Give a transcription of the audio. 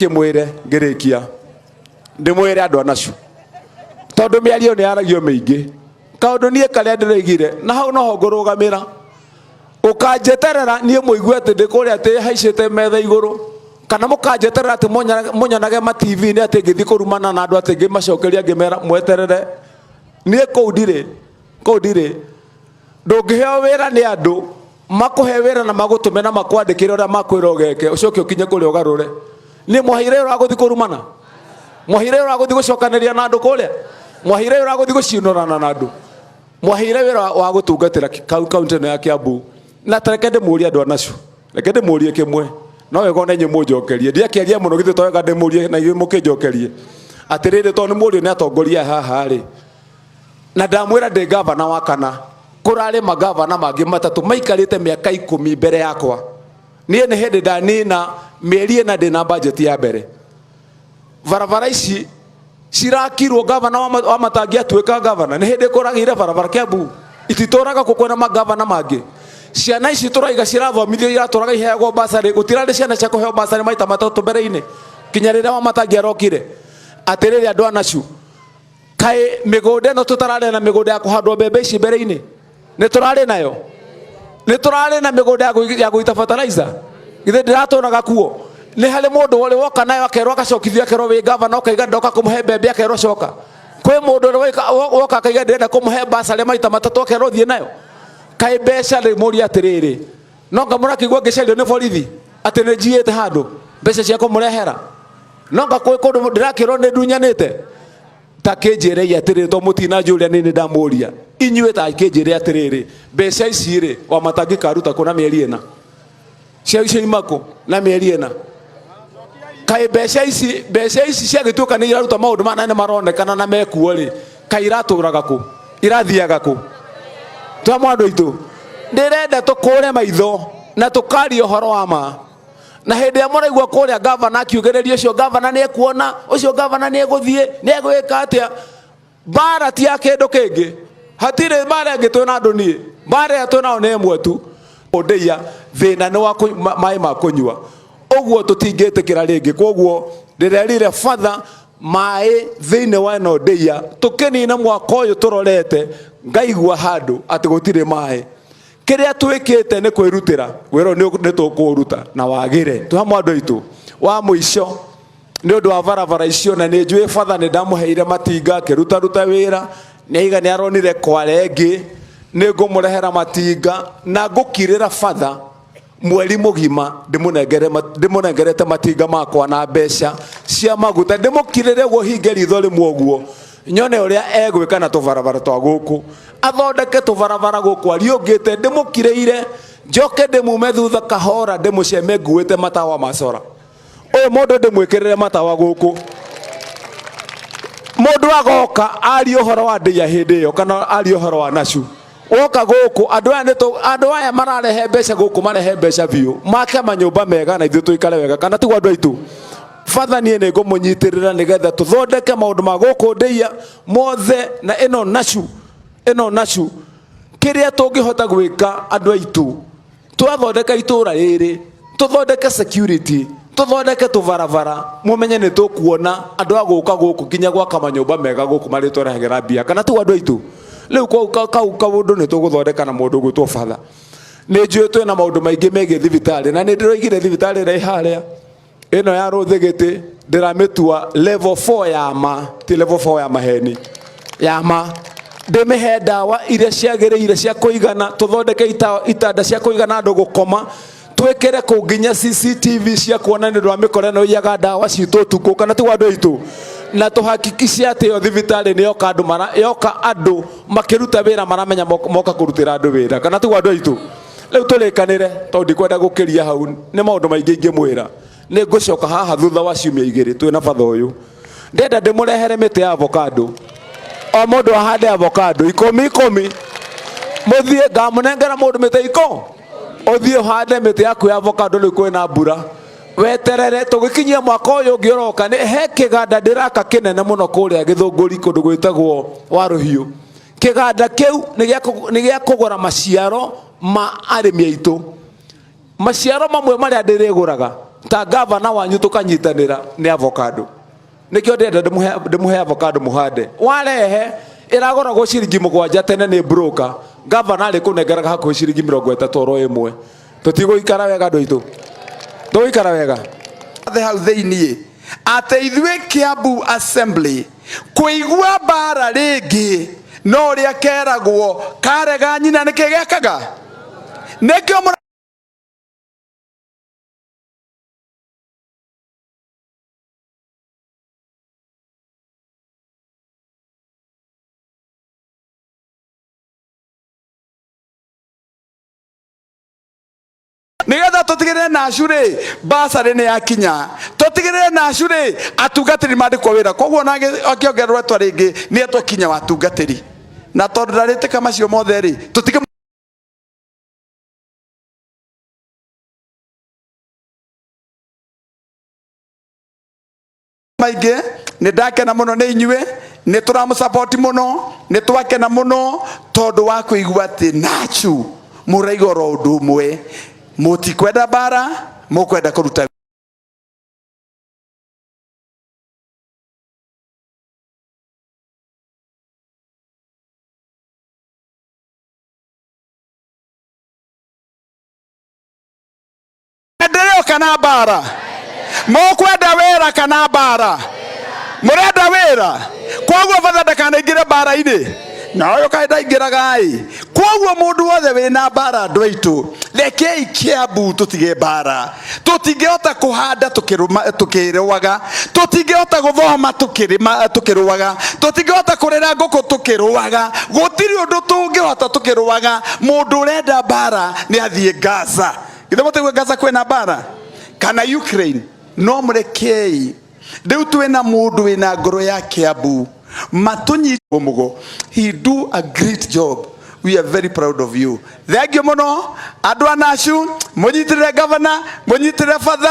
Kĩmwĩre ngĩrĩkia, ndĩmwĩre andũ anacu, tondũ mĩario nĩ yaragio mĩingĩ, kaũndũ niĩ karĩa ndĩroigire na hau noho ngũrũgamĩra. Ũkanjeterera niĩ mũigue atĩ ndĩ kũrĩa atĩ haicĩte metha igũrũ, kana mũkanjeterera atĩ mũnyonage ma TV-inĩ atĩ ngĩthiĩ kũrumana na andũ atĩ ngĩmacokeria ngĩmera mweterere. Niĩ kũu ndirĩ, kũu ndirĩ. Ndũngĩheo wĩra nĩ andũ makũhe wĩra na magũtũme na makwandĩkĩre ũrĩa makwĩra ũgeke, ũcoke ũkinye kũrĩa ũgarũre. Niĩ mwaheire wĩra wa gũthiĩ kũrumana, mwaheire wĩra wa gũthiĩ gũcokanĩria na andũ kũrĩa, mwaheire wĩra wa gũthiĩ gũciunũrana na andũ, mwaheire wĩra wa gũtungatĩra kaunti ĩno ya Kiambu. Na ta reke ndĩmũrie andũ anacu, reke ndĩmũrie kĩmwe, no wega ona inyuĩ mũnjokerie. Ndiakĩaria mũno githĩ to wega ndĩmũrie na inyuĩ mũkĩnjokerie atĩrĩrĩ, tondũ nĩ mũrio nĩ atongoria haha rĩ, na ndamwĩra ndĩ gavana wa kana, kũrarĩ magavana mangĩ matatũ maikarĩte mĩaka 10 mbere yakwa. Niĩ nĩ hĩndĩ ndanina mĩeri 4 ndĩna bajeti ya mbere. Barabara ici cirakirwo gavana wa Matangi atuĩka gavana, nĩ hĩndĩ kũragĩire barabara Kiambu ititũraga kũ kwĩna magavana mangĩ. Ciana ici tũraiga cirathomithio iratũraga iheagwo basarĩ, gũtirarĩ ciana cia kũheo basarĩ maita matatũ mbere-inĩ kinya rĩrĩa Wamatangi arokire. Atĩrĩrĩ andũ anacu, kaĩ mĩgũnda ĩno tũtararĩ na mĩgũnda ya kũhandwo mbembe ici mbere-inĩ? Nĩ tũrarĩ nayo? Nĩ tũrarĩ na mĩgũnda ya gũita fertilizer? Githĩ ndĩratũraga kuo? Nĩ harĩ mũndũ ũrĩ woka nayo akerwo agacokithio, akerwo wĩ gavana ũkaiga ndoka kũmũhe mbembe, akerwo coka. Kwĩ mũndũ ũrĩ woka akaiga ndĩrenda kũmũhe basarĩ maita matatũ, akerwo thiĩ nayo. Kaĩ mbeca rĩ, mũrie atĩrĩrĩ, no nga mũrakĩigua ngĩcario nĩ borithi atĩ nĩ njiyĩte handũ mbeca cia kũmũrehera? No nga kwĩ kũndũ ndĩrakĩrwo nĩ ndunyanĩte? Ta kĩnjĩrei atĩrĩrĩ, to mũtinanjũria nĩ ndamũria inyuĩ, ta kĩnjĩre atĩrĩrĩ, mbeca ici rĩ, Wamatangi karuta kũ na mĩeri 4? Cia icio imakũ na mĩeri 4? Kaĩ mbeca ici ciagĩtuĩka nĩ iraruta maũndũ mana nĩ maronekana na mekuo rĩ, kaĩ iratũraga kũ? Irathiaga kũ? Twa mwandũ aitũ, ndĩrenda tũkũre maitho na tũkaria ũhoro wa ma. Na hĩndĩ ĩrĩa mũraigua kũrĩa gavana akiugĩrĩria, ũcio gavana nĩ ekuona, ũcio gavana nĩ egũthiĩ, nĩ egwĩka atĩa, mbara ti ya kĩndũ kĩngĩ. Hatirĩ mbara ĩngĩ twĩna andũ niĩ, mbara ĩrĩa twĩnayo nĩ ĩmwe tu. Ũndĩia thĩna nĩ wa maĩ ma kũnyua, ũguo tũtingĩtĩkĩra rĩngĩ. Koguo ndĩrerire batha maĩ thĩinĩ wa ĩno ndĩia tũkĩnina mwaka ũyũ tũrorete, ngaigua handũ atĩ gũtirĩ maĩ. Kĩrĩa twĩkĩte nĩ kwĩrutĩra wĩra ũyũ nĩ tũkũũruta na wagĩre. Twĩ hamwe andũ aitũ. Wa mũico nĩ ũndũ wa barabara icio, na nĩ njũĩ batha nĩ ndamũheire matinga akĩrutaruta wĩra, nĩ aiga nĩ aronire kware ĩngĩ, nĩ ngũmũrehera matinga na ngũkirĩra batha mweri mũgima ndĩmũnengerete matinga makwa na mbeca cia maguta, ndĩmũkirĩre ũguo hinge ritho rĩmwe ũguo nyone ũrĩa egwĩka na tũbarabara twa gũkũ, athondeke tũbarabara gũkũ ariũngĩte, ndĩmũkirĩire njoke ndĩmume thutha kahora, ndĩmũceme nguĩte matawa ma cora. Ũyũ mũndũ ndĩmwĩkĩrĩre matawa gũkũ, mũndũ agoka arie ũhoro wa ndĩia hĩndĩ ĩyo kana arie ũhoro wa nacu. Woka gũkũ andũ aya nĩtũ, andũ aya mararehe mbeca gũkũ, marehe mbeca biũ, make manyũmba mega na ithuĩ tũikare wega, kana tiguo andũ aitũ? Batha niĩ nĩ ngũmũnyitĩrĩra nĩgetha tũthondeke maũndũ ma gũkũ ndĩia mothe na ĩno nacu, ĩno nacu. Kĩrĩa tũngĩhota gwĩka andũ aitũ, twathondeka itũra rĩrĩ, tũthondeke security, tũthondeke tũbarabara, mũmenye nĩ tũkuona andũ a gũka gũkũ nginya gwaka manyũmba mega gũkũ marĩtũrehagĩra mbia, kana tiguo andũ aitũ? Rĩu kau kaũndũ nĩ tũgũthondeka na mũndũ ũgwĩtwo batha. Nĩ njũĩ twĩna maũndũ maingĩ megiĩ thibitarĩ, na nĩ ndĩroigire thibitarĩ ĩrĩa ĩ harĩa ĩno ya Rũthĩgĩtĩ ndĩramĩtua level 4 ya ma, ti level 4 ya maheni, ya ma. Ndĩmĩhe ndawa iria ciagĩrĩire cia kũigana, tũthondeke itanda cia kũigana andũ gũkoma, twĩkĩre kũu nginya CCTV cia kuona nĩ ũndũ wa mĩkora ĩno ĩiyaga ndawa citũ ũtukũ, kana tiguo andũ aitũ? Na tũhakikice atĩ ĩyo thibitarĩ nĩ yoka andũ mara, yoka andũ makĩruta wĩra maramenya moka kũrutĩra andũ wĩra, kana tiguo andũ aitũ? Rĩu tũrĩkanĩre, tondũ ndikwenda gũkĩria hau, nĩ maũndũ maingĩ ingĩmwĩra. Nĩ ngũcoka haha thutha wa ciumia 2 twĩna batha ũyũ. Ndĩrenda ndĩmũrehere mĩtĩ ya avocado, o mũndũ ahande avocado 10 10, mũthiĩ ngamũnengera mũndũ mĩtĩ iko, ũthiĩ ũhande mĩtĩ yaku ya avocado rĩu kwĩna mbura, weterere tũgĩkinyia mwaka ũyũ ũngĩ ũroka. Nĩ he kĩganda ndĩraka kĩnene mũno kũrĩa Gĩthũngũri, kũndũ gwĩtagwo Warũhiũ. Kĩganda kĩu nĩ gĩa kũgũra maciaro ma arĩmi aitũ. Maciaro mamwe marĩa ndĩrĩgũraga Ta gavana wanyu tũkanyitanĩra nĩ avocado. Nĩkĩo ndĩrenda ndĩmũhe avocado mũhande. Warehe ĩragũragwo ciringi 7 tene nĩ broker. Gavana arĩ kũnengeraga hakuhĩ ciringi 30 oro ĩmwe. Tũtigũikara wega andũ aitũ. Tũgũikara wega. Thĩ hau thĩiniĩ atĩ ithuĩ Kiambu Assembly kũigua mbara rĩngĩ no ũrĩa keragwo karega nyina nĩkĩ gekaga nĩkĩo nigetha tutigirire nacu ri basarĩ nĩ yakinya, tutigirire nacu ri atungatĩri mandĩkwo wĩra. Koguo ona akĩongererwo etwa rĩngĩ nĩ etwo kinya wa atungatĩri, na tondũ ndarĩtĩka macio mothe rĩ tũtige maingĩ. Nĩ ndakena mũno nĩ inyuĩ, nĩ tũramũsapoti mũno, nĩ twakena mũno tondũ wa kũigua atĩ nacu mũraiga oro ũndũ ũmwe, mũtikwenda mbara, mũkwenda kũruta maendeleo kana mbara. Mũkwenda wĩra kana mbara? Mũrenda wĩra. Koguo batha ndakanaingĩre mbara-inĩ na ũyũ kaĩ ndaingĩraga-ĩ. Koguo mũndũ wothe wĩna mbara, andũ aitũ, rekei Kiambu tũtige mbara. Tũtingĩhota kũhanda tũkĩrũaga, tũtingĩhota gũthoma tũkĩrũaga, tũtingĩhota kũrera ngũkũ tũkĩrũaga, gũtirĩ ũndũ tũngĩhota tũkĩrũaga. Mũndũ ũrenda mbara nĩ athiĩ Gaza. Githĩ mũtĩgue Gaza kwĩna mbara kana Ukraine? No mũrekei rĩu twĩna mũndũ wĩna ngoro ya Kiambu matũnyitwo mũgo. He do a great job, we are very proud of you. Thank you mũno andũ a Nacu, mũnyitĩrĩre governor, mũnyitĩrĩre father.